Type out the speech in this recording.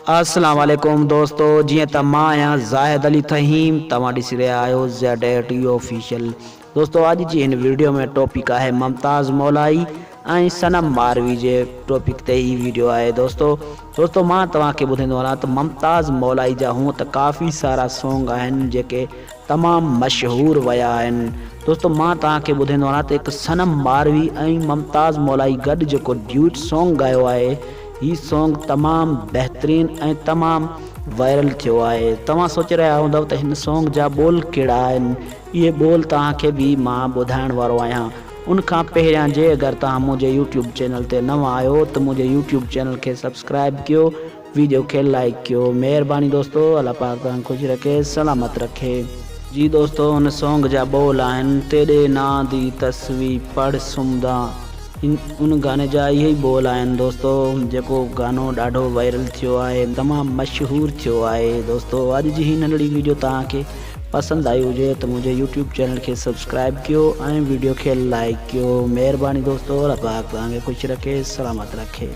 السلام عليڪم دوستو جيئن ته مان آهيان زاهد علي ٿهيم توهان ڏسي رهيا آهيو زيڊ اي ٽي آفيشل دوستو اڄ جي هن ويڊيو ۾ ٽاپڪ آهي ممتاز مولائي ۽ صنم ماروي جي ٽاپڪ تي هي ويڊيو آهي دوستو دوستو مان توهان کي ٻڌائيندو هلان ته ممتاز مولائي جا هونء ته ڪافي سارا سونگ آهن جيڪي تمام مشهور ويا آهن دوستو مان توهان کي ٻڌائيندو هلان ته هڪ صنم ماروي ۽ ممتاز مولائي گڏ جيڪو ڊيوٽ سونگ ڳايو آهي هي سونگ تمام بهترين ۽ تمام وائرل ٿيو آهي توهان سوچي رهيا هوندؤ ته هن سونگ جا ٻول ڪهڙا آهن اهي ٻول توهان کي به مان ٻڌائڻ وارو آهيان ان کان پهريان جي اگر توهان منهنجي يوٽيوب چينل تي نوان آهيو ته منهنجي يوٽيوب چينل کي سبسڪرائب ڪيو ويڊيو کي لائيڪ ڪيو مهرباني دوستو الله پاڪ توهان کي خوش رکي سلامت رکي. جي دوستو هن سونگ جا ٻول آهن تيڏي نانء the تسبيح پڙھ سمهدان ان گاني جا اهي ئي ٻول آهن دوستو جيڪو گانو ڏاڍو وائرل ٿيو آهي تمام مشهور ٿيو آهي دوستو اڄ جي هي ننڍڙي ويڊيو توهان کي پسند آئي هجي ته منهنجي يوٽيوب چينل کي سبسڪرائب ڪيو ۽ ويڊيو کي لائيڪ ڪيو مهرباني دوستو الله پاڪ توهان کي خوش رکي سلامت رکي.